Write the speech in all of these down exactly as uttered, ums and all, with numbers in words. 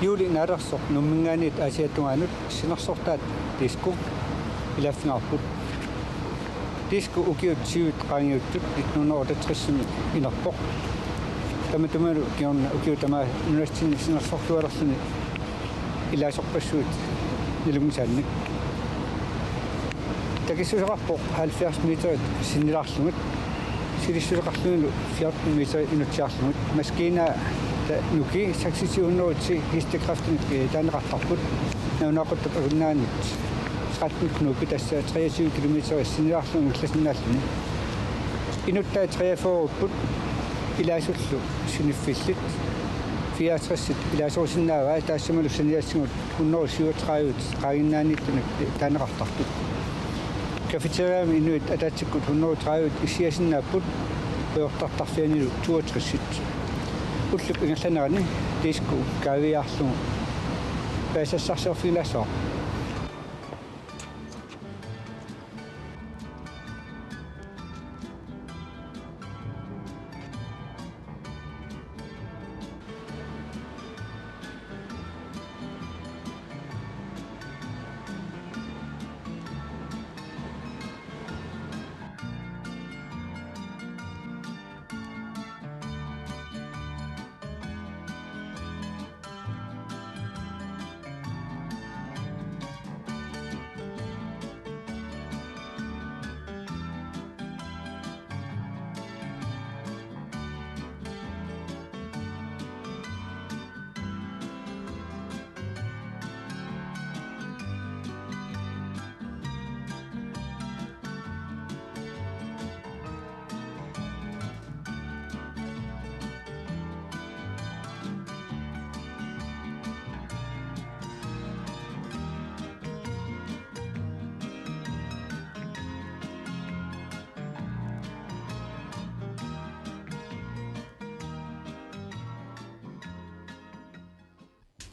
Juuli naalersoq Nuumminngaanniit Aasiatungaanut sinersortaat Disko ilaaffigaarput. Disko ukiut syvit qaangiuttut nitten hundrede otteogtresimi inerpoq. Tamatumalu kingorna ukiut tamaasa nunatsinni sinersorlualerluni ilaasorpassuit nalunngisaannik. Takissuseqarpoq halvfjerds meter sinnilaarlugit, silissuseqarlunilu fjorten meter inutsiarlugit. Maskiinaa ta-, nuki seksogtyve hundrede ti hestekræftinik, eh, taaneqartarput. Nalunaaquttap akunnaanut tretten knobi, tassa treogtyve kilometer sinnilaarlugu ingerlasinnaalluni. Inuttai treogfyrrepput, ilaasullu siniffillit fireogtresit ilaasorusinnaavai, taassamalu saniatigut hundrede syvogtredive qaangiinnaaniittunik taaneqartartut. Cafeteriami inuit ataatsikkut hundrede tredive issiasinnaapput, pujortartarfianilu toogtresit. Ullup ingerlanerani Disko kaaviiaarlugu paasisassarsiorfigilaassavara.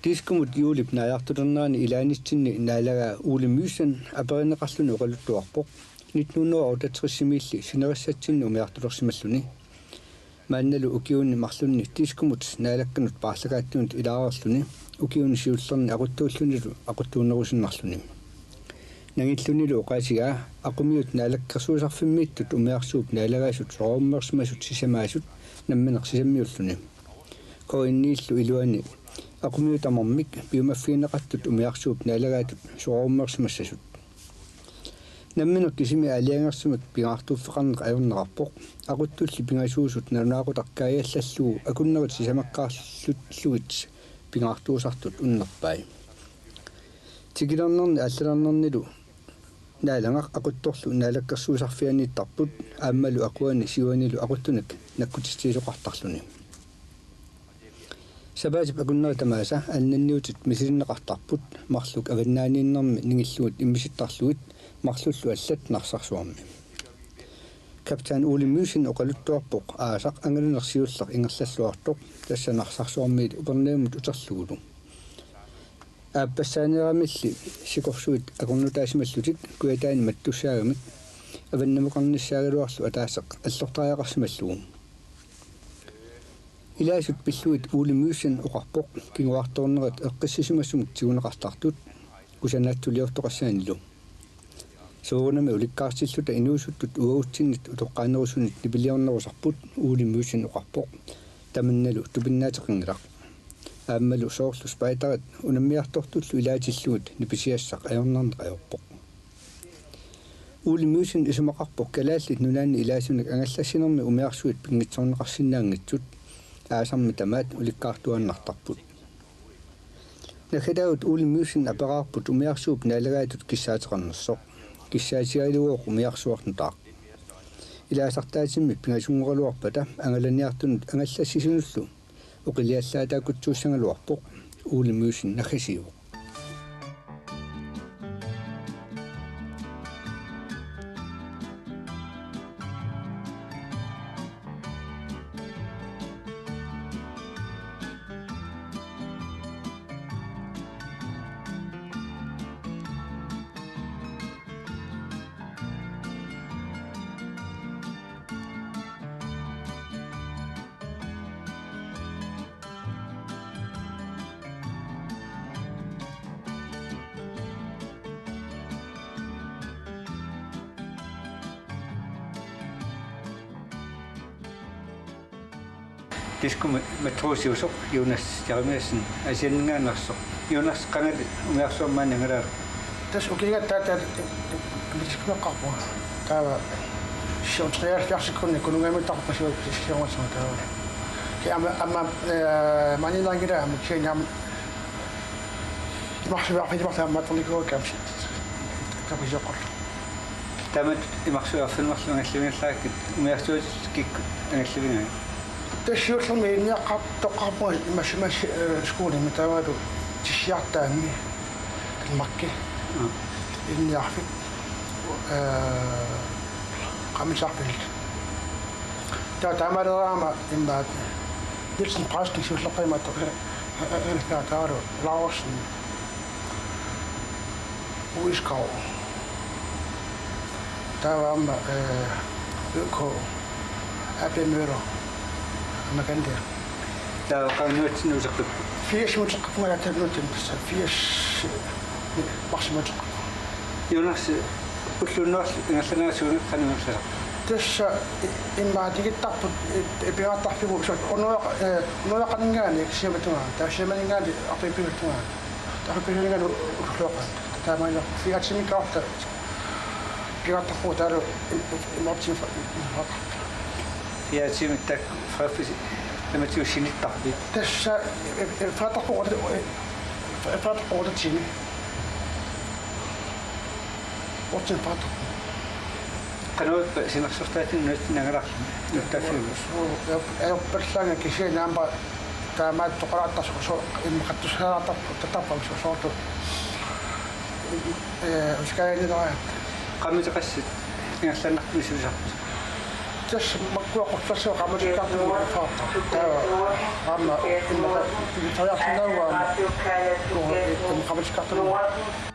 Diskomut juulip naajartulernerani ilaanitsinni naalagaa Ole Mysen aperineqarluni oqaluttuarpoq nitten hundrede otteogtresimiilli sinerissatsinni umiartulersimalluni. Maannalu ukiuni marlunni Diskomut naalakkanut paarlakaattunut ilaareerluni ukiuni siullerni aquttuullunilu aquttuunnerusinnarluni. Nangillunilu oqaatigaa aqumiut naalakkersuisarfimmiittut umiarsuup naalagaasut soraarummeersimasut sisamaasut nammineq sisammiulluni. K N I-llu iluani aqumiut tamarmik piumaffigineqartut umiarsuup naalagaatut soraarummeersimassasut. Nammineq kisimi aalajangersumik pingaartuuffeqarneq ajorneqarpoq. Aquttulli pingasuusut nalunaaqutaq kaajallallugu akunnerit sisamakkaarlugit pingaartuusartut unnerpai. Tikilernerni aallalernernilu naalagaq aquttorlu naalakkersuisarfianiittarput aammalu aquani siuanilu aquttunik nakkutitsisoqartarluni. Sapaatip akunnerit tamaasa annanniutit misilinneqartarput marluk avannaaniinnermi ningillugit immisittarlugit marlullu allat Narsarsuarmi. Kaptajn Ole Mysen oqaluttuarpoq aasaq angalaneq siulleq ingerlalluartoq, tassa Narsarsuarmiit Upernavimmut uterlugulu. Aappassaaneramilli sikorsuit akornutaasimallutik kujataani mattussaagamik avannamukarnissaagaluarlu ataaseq allortariaqarsimallugu. Ilaasut pillugit Ole Mysen oqarpoq kinguartoornerit eqqissisimasumik tiguneqartartut kusanaatsuliortoqassaanillu. Soorunami ulikkaartilluta inuusuttut uagutsinnit utoqqaanerusunit nipiliornerusarput, Ole Mysen oqarpoq. Tamannalu tupinnaateqanngilaq. Aammalu soorlu spejderit unammiartortullu ilaatillugit nipisiassaq ajornarneq ajorpoq. Ole Mysen isumaqarpoq Kalaallit Nunaanni ilaasunik angallassinermi umiarsuit pinngitsoorneqarsinnaanngitsut, aasarmi tamaat ulikkaartuaannartarput. Naggataagut Ole Mysen aperaarput umiarsuup naalagaatut kissaateqarnersoq. Kissaatigalugooq umiarsuarnutaaq. Ilaasartaatimmi pingasunngikkaluarpata angalaniartunut angallassisunullu oqiliallaataakutsuussagaluarpoq, Ole Mysen naggasiivoq. Diskumi matruusiusoq Jonas Jeremiassen Aasianninngaanneersoq. Jonas, qangali umiarsuarmi maani angalaaruit? Tassa ukiuliga taava, taava, eh, eh, diskumi eqqarpunga. Taava syvoghalvfjerdsikkunni Kunungaamiittarpassuit diskiornatigut taava. Kisianni aamma, aamma, eh, maaniinnaanngilanga aamma kisianni aamma imarsuarfiit marluk aamma atornikuuakka aamma si-, takusioqqorlu. Taamatut imarsuarfiit marluk angallanniallakkit umiarsuatit kikkut angallanniarigit? Tassa siullermik ilinniaqqar-, toqqarpunga imassima, eh, skolimi taavalu tissiartaammi Danmarki. Mm. Ilinniarfik. Eh, qaammatisarfiillu. Taava taamaaleraangama immaqa Nielsen Præsten siullerpaamik to-, eh, eh, eh, taavalu Laursen. Uiskov. Taava aamma, eh, Y K. A P Møller. Aamma kandia. Taava qanga nunatsinnut uteqqippat? Firsimut uteqqippunga, taava nunatsinnut tassa firs marsimi uteqqippunga. Jonas, ulluunniit ingerlanerusumik qanoq ingerlasarpit? Tassa i-, immaqa tikittarput, i-, i-, pingaartarfiuvoq soorlu unua-, eh, unueqaninngaanniit siamatugaa, taava siamaninngaanniit arfipiutungaa. Taava kisianni ulluaqaat. Taamaaliorpoq fire timer kaarta. Pigaattarpugut taavalu im-, im-, imaattuufa-, imaattuufa-. Fire timer taakku fire fire tamatigut sinittarpit? Tassa, eh, eh, faattarpugut, eh, eh, faattarpugut otte timer. Otte timer faattarpugut. Qanoq ippa sinersortaatinik nunatsinni angalarluni? Nutaaffiuvoq. Suu, ajor-, ajorpallaanga kisianni aamma taamaattoqalaartarpoq soo-, immaqa qattussaalaartarpoq, tatarpam soo-, soorlu. Eh, uskajanilaat. Qaammatit qassit ingerlaannartumik sulisarpisi? Tassa makkua qullersuut qaammatikkaartumik faarta. Taava aamma immaqa pigitariarsinnaavaa aamma. Uu, eh, qaammatikkaartumik.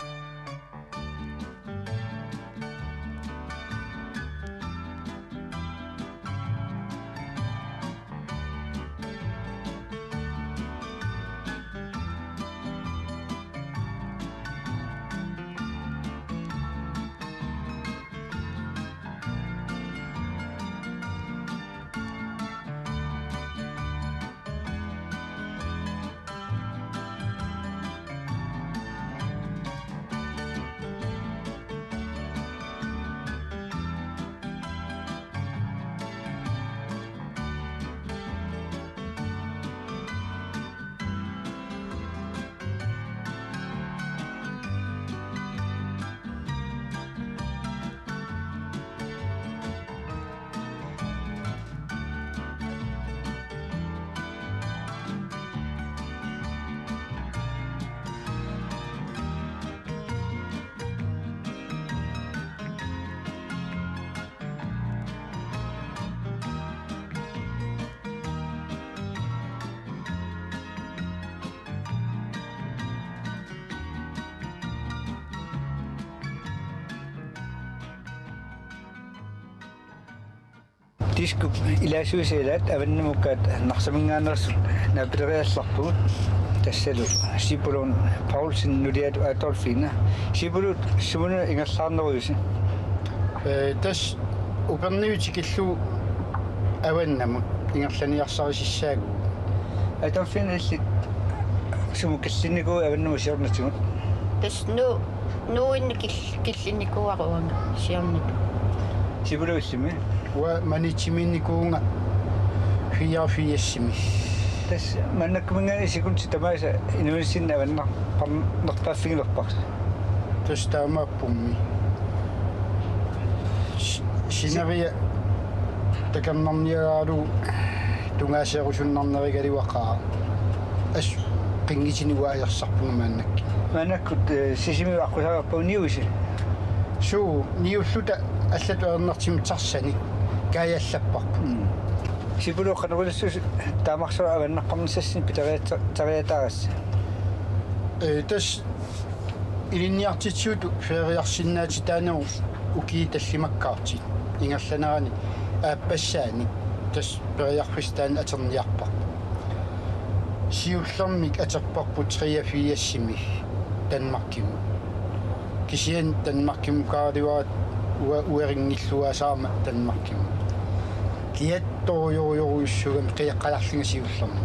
Diskop ilaasuisa ilaat avannamukaat Narsaminngaanneersut naapileriallarpugut, tassalu Sipulun Paulsen nuliatut Adolfina. Sipulu, sumuna ingerlaarnerujusi? Eh, tassa Upernaviup tikillugu avannamut ingerlaniarsarisissaagut. Adolfina, illit sumut killinnikuuit avannamut siornatigut? Tassa Nu-, Nuummi kil-, killinnikuuara uanga siornatigut. Sipulu, illimmi? Uanga Maniitsimiinnikuuvunga fireogfirsimi. Tassa maannakkuminngaanniit sekundit tamaasa inuunissinni avannarpar-, nerpaaffigilerparsi? Tassa taamaappummi. S-, sineriak takornarniaralugu tungaaserusunnarnerugaliuaqaaq. Assut qinngitini uanga ajorsarpunga maannakkut. Maannakkut, eh, Sisimiut aqqusaarput niuisi? Suu, niulluta allatut ajornartumik taxanik kaajallapparput. Mm. Sipulu, qanoq ilissusi taamarsuaq avannarparnissassinnik pitariata-, pitariataarassi? Eh, tassa ilinniartitsisutut feriarsinnaatitaanerup ukiut tallimakkaartut ingerlanerani aappassaanik tassa periarfissaq taanna atorniarparput. Siullermik atorparput treogfirsimi Danmarkimut. Kisianni Danmarkimukaaraluarama uanga uerinngilluaasarama Danmarkimut. Kiattorujorujussuugami qiaqqajarlunga siullermik.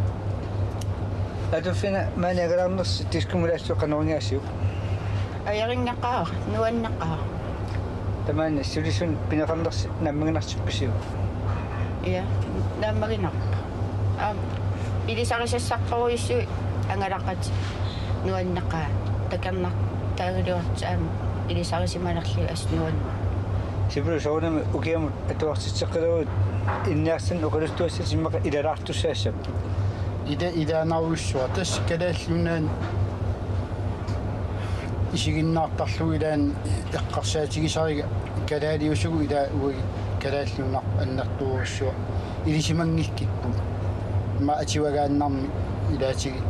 Atuffina maani angalaarnersi Diskomut ilaallugu qanoq ingaasiuk? Ajorinnaqaaq, nuannaqaaq. Tamaani sulisuni pineqarnersi naammaginartippisiuk? Ja, naammaginarpoq. Aamma ilisarisassartorujussuit angalaqatik nuannaqaat, takornartaagaluartut aamma ilisarisimanerlugit assut nuann-. Sipilu soorunami ukiamut atuartitseqqileruit inniarsan oqaluttuassat immaqa ilalaartussaassapput. Ila-, ilaannaarujussuaq tassa Kalaallit Nunaanni isiginnaartarlugu ilaanni eqqarsaatigisariga kalaaliusugut ilaa uagut Kalaallit Nunaat annertoorujussuaq ilisimanngikkipput. Immaqa atuagaannarmi ilaatigut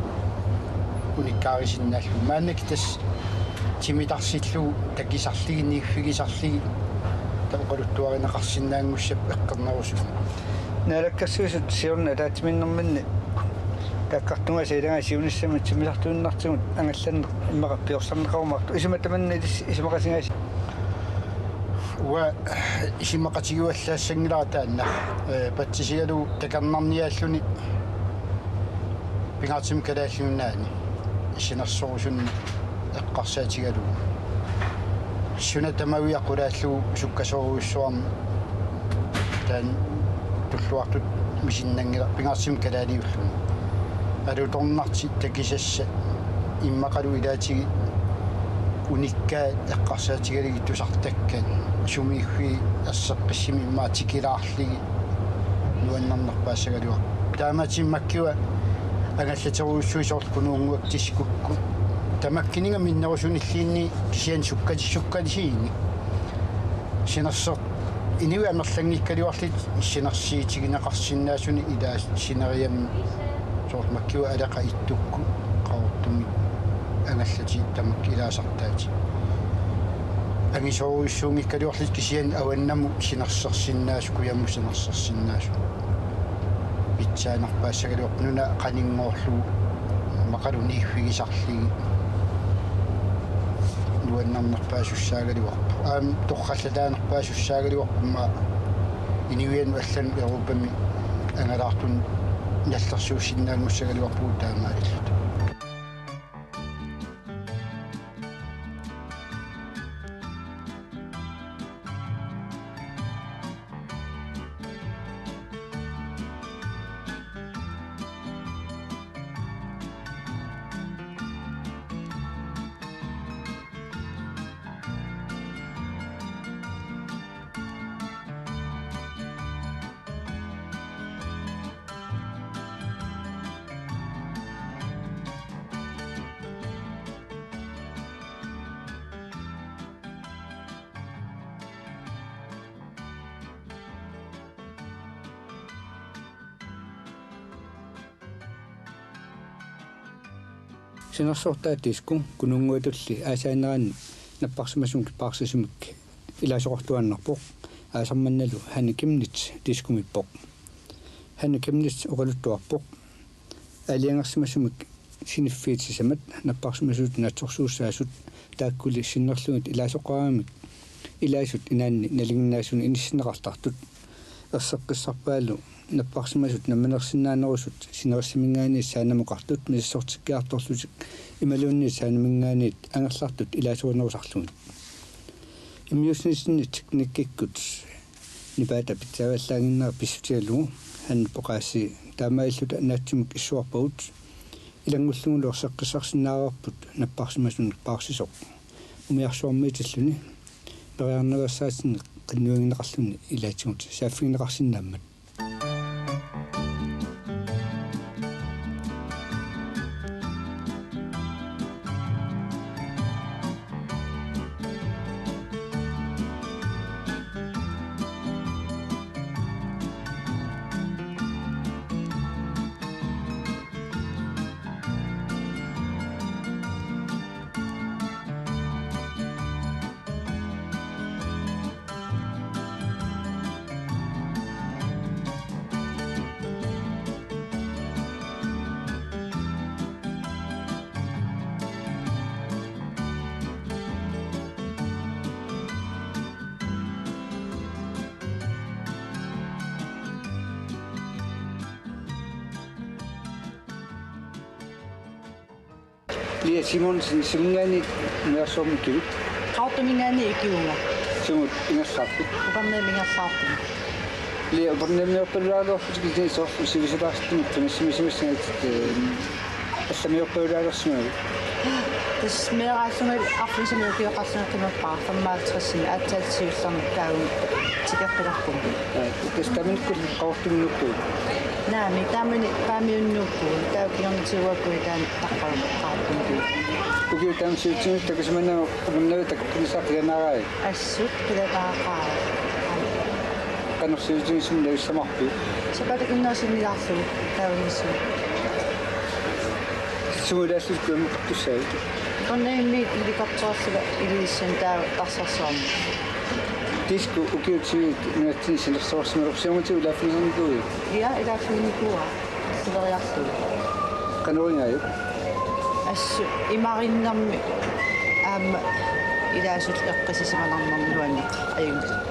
unikkaarisinnaallugu. Maannakkut tassa timitarsillugu takisarlugit niuffigisarlugit taava oqaluttuarineqarsinnaanngussapput eqqornerusumik. Naalakkersuisut siorna ataatsimiinnerminni taakkartugaasa ilagaa siunissami timmisartuinnartigut angallanneq immaqa piorsarneqarumaartoq. Isuma tamanna ilissi isumaqatigaasi? Uanga isumaqatigivallaassanngilanga taanna, ee, patsisigalugu takornarniaalluni pingaartumik Kalaallit Nunaanni sinersorusunneq eqqarsaatigalugu. Suna tamaviat qulaallugu sukkasoorujussuarmik taanna tulluartutut misinnanngilaq pingaartumik kalaaliulluni. Alutornartut takusassat immaqalu ilaatigut unikkaat eqqarsaatigalugit tusartakkat sumiiffii erseqqissumik immaqa tikilaarlugit nuannernerpaassagaluarpoq. Taamaattumik makkua angallaterujussuit soorlu Kunuunnguaq Diskokkut. Tamakkuninnga minnerusunilluunniit kisianni sukkati-, sukkatisiinik. Sinersoq inuit amerlanngikkaluarlutik sinersuutigineqarsinnaasunik ilaa sineriammi soorlu makkua Aleqa Ittukkut Qaqortumi angallatit tamakku ilaasartaatit. Angisoorujussuunngikkaluarlutik kisianni avannamut sinersorsinnaasut, kujammut sinersorsinnaasut pitsaanerpaassagaluarpoq nuna qaninngorlugu immaqalu niuffigisarlugit nuannernerpaasussaagaluarpoq. Aamma torrallataanerpaasussaagaluarpoq immaqa inuiannut allanut Europami angalaartunut nallersuussinnaanngussagaluarpugut taamaalilluta. Sinersortaat Disko Kunuunnguatulli aasaanerani napparsimasumik paarsisumik ilaasoqartuaannarpoq. Aasaq mannalu Hanne Chemnitz Diskomiippoq. Hanne Chemnitz oqaluttuarpoq aalajangersimasumik siniffiit sisamat napparsimasut naatsorsuussaasut taakkuli sinnerlugit ilaasoqaramik ilaasut inaanni nalinginnaasunik inissinneqartartut. Erseqqissarpaalu napparsimasut namminersinnaanerusut sinerissaminngaanniit saanemoqartut misissortikkiartorlutik imaluunniit saaniminngaanniit angerlartut ilaasorinerusarlugit. Immiussinerusinni teknikkikkut nipaata pitsaavallaannginnera pissutigalugu Hanne oqaasii taamaalilluta naatsumik issuarpagut. Ilanngullugulu erseqqissarsinnaavarput napparsimasunik paarsisoq umiarsuarmiitilluni periarnaveersaatinik qinnuigineqarluni ilaatigut saaffigineqarsinnaammat. Lea Simonsen, suminngaanniit umiarsuarmi ikivit? Qaqortuminngaanniit ikivunga. Sumut ingerlaarpit? Upernavimmi ingerlaarpunga. Lea, Upernavimmiorpalulaarluarputit kisianni soorlu sivisulaartumik qimassimasimassagitit, ehm, allamiorpalulaalersimavit? Tassa meeraallunga arfineq-sumi ukioqarlunga qimappara femoghalvtredsimi, aatsaat siullermik taava tikeqqilerpunga. Aa, tassa taamanikkut Qaqortuminngaanniit nuuppugut? Naamik, taamani Paamiunut nuuppugut, taava kingornatigut uagut taanna taqqarumaarpunga. Ukiut taama sivisutigisut takusimanerat Upernavik takoqqinnissaq qilanaaraajuk? Assut qilanaaqaaq. Qanoq sivisutigisumik navissamarpiuk? Sapaatip akunnerata sinnilaarlugu taava inissinni. Sumut ilaallutit kujammut qattussaavit? Upernavimmiit helikoptererlunga Ilulissani taava taxarsuarmi. Disko ukiut siviit nunatsinni sinersorsimalerpoq, siornatigut ilaaffigisarnikuuiuk? Ja, ilaaffiginikuuara. Siveriarlugu. Qanoq igaajuk? Assut imarinnermi aamma ilaasullu eqqissisimanarnermi nuanneq ajunngilaq.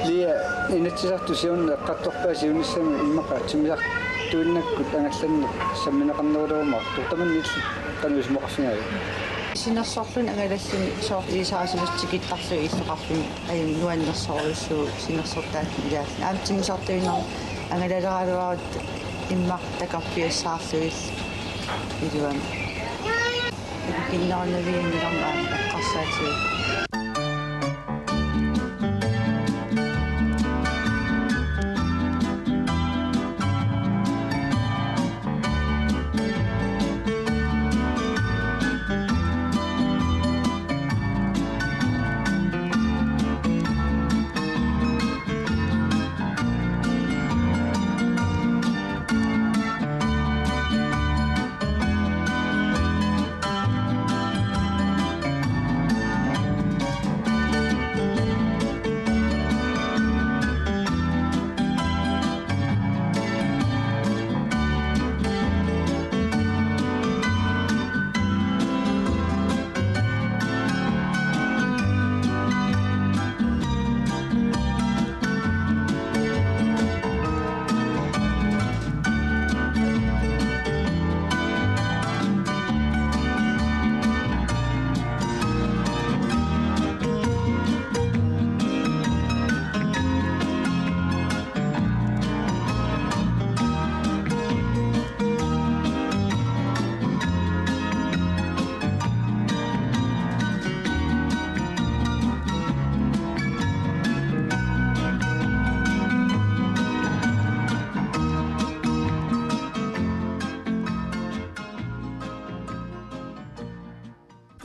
Lea, Inatsisartut siorna eqqartorpaat siunissami immaqa timmisartuinnakkut angallanneq sammineqarnerulerumaartoq. Tamanna illit qanoq isumaqarfigaajuk? Sinersorluni angalalluni soorlu ilisarisimasut tikittarlugit illoqarfimmi ajunngilaq nuannersorujussuuvoq sinersortaalluni ilaalluni. Aamma timmisartuinnarmik angalaleraluarutta immaqa takorpiassaarlugit iluamik. Ikikinnerunnavianngilaq aamma eqqarsaatigalugu.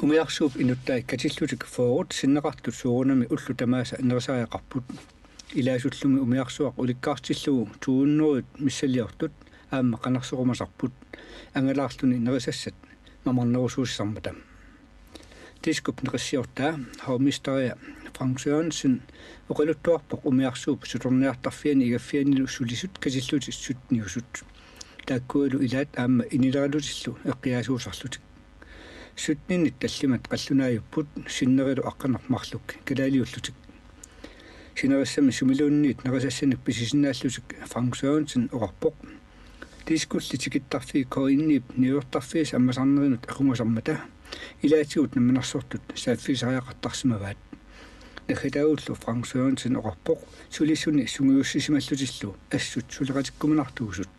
Umiarsuup inuttai katillutik fyrret sinneqartut soorunami ullut tamaasa nerisariaqarput. Ilaasullumi umiarsuaq ulikkaartillugu to hundrede missiliortut aamma qanarserumasarput, angalaarluni nerisassat mamarnerusuussisarmata. Diskop neqissiortaa, hovmesteria Frank Sørensen, oqaluttuarpoq umiarsuup sutorniartarfiani igaffianilu sulisut katillutik sytteniusut. Taakkualu ilaat aamma inileralutillu eqqiaasuusarlutik. Sytteninit tallimat qallunaajupput, sinnerilu aqqaneq-marluk kalaaliullutik. Sinerissami sumiluunniit nerisassanik pisisinnaallutik Frank Sørensen oqarpoq: Diskolli tikittarfii K N-ip niuertarfiisa ammasarnerinut aqungasarmata ilaatigut namminersortut saaffigisariaqartarsimavaat. Naggataagullu Frank Sørensen oqarpoq sulisuni sungiussisimallutillu assut suleqatikkuminartuusut.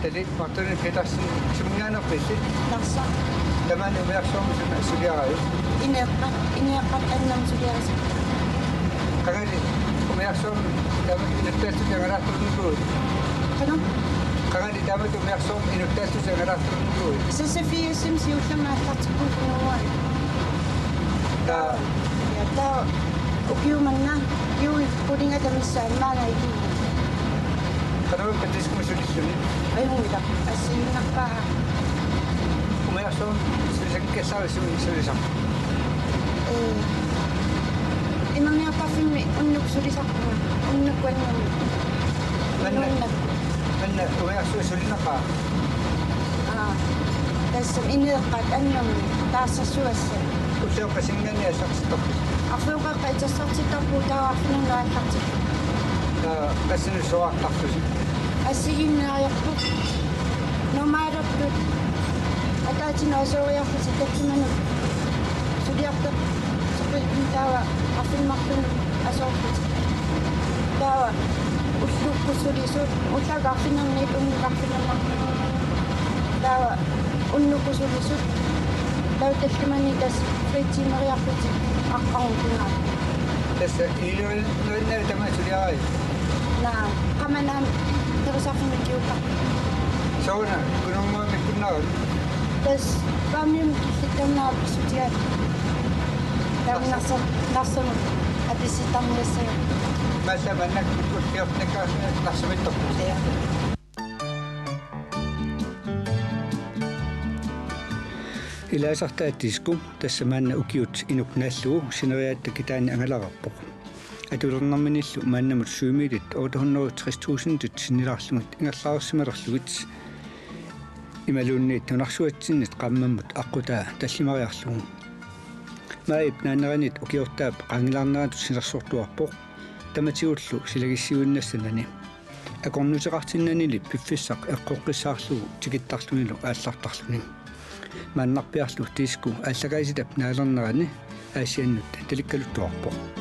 Tali Martine Petersen, suminngaanneerpit illit? Narsaq. Tamaani umiarsuarmi suna suliaraajuk? Ineeqqat, ineeqqat annamut suliarisarput. Qangali umiarsuarmi taamatut inuttaallutit angalaartornikuuit? Qanoq? Qangali taamatut umiarsuarmi inuttaallutit angalaartornikuuit? Sassafiassim siullermik aallartikkukku nuuai. Taa. Ja, taa ukiumanna, ukiut qulingat missaat maanga ikii. Qanoq ippa Diskumi sulilluni? Ajunngilaq, assigiinnarpaa. Umiarsuarmi sulisakkassaarisui sulisaq? Ee. Imaanniartarfimmi unnukkut sulisarpunga, unnukkut annamut. Manna? Unnukkut. Manna umiarsuaq sulineqaa? Aa. Tassami ineeqqat annamut taasarsuassat. Ullioqqa sinngani asartittarpit? Arfiuqeqqa itersartittarpugut taava arfineq-marlunut aallartippoq. Taa, qassinut soraartarlusi? Assigiinniariarput. Normaalertut. Ataatsimoorlutik asooriarlutik tallimanut suliartortut taava arfineq-marlunut asoorlutik. Taava ullukkut sulisut, ullaakkut arfineq-marlunut, unnukkut arfineq-marlunut. Taava unnukkut sulisut, taava tallimanik tassa fritsimeriarlutik aqqaruminaa. Tassa iileriinnaat tamaat suliaraajuk? Naa, qamani aamma nerusarfimmi kiukka. Sooruna, Kununnguamikkunnaarut? Tassa Paamiumut killittarnera pissutigaara. Taava Narsaq. Narsaq, Narsaq atisittamiassaaq. Massa manna kukkulliornikka Narsumittoq. Ja. Ilaasartaat Disko, tassa maanna ukiut inuk naallugu sineriatta kitaani angalareerpoq. Atulernerminillu maannamut syvmiilit otte hundrede tres tusindit sinnilaarlugit ingerlareersimalerlugit. Imaluunniit nunarsuatsinnit qaammammut aqqutaa tallimariarlugu. Maajip naaneranit ukiortaap qaangilaarneratut sinersortuarpoq. Tamatigullu silagissiuinnassanani. Akornuteqartinnanili piffissaq eqqoqqissaarlugu tikittarlunilu aallartarluni. Maannarpiarlu Disko aallakaatitap naalernerani Aasiannut talikkaluttuarpoq.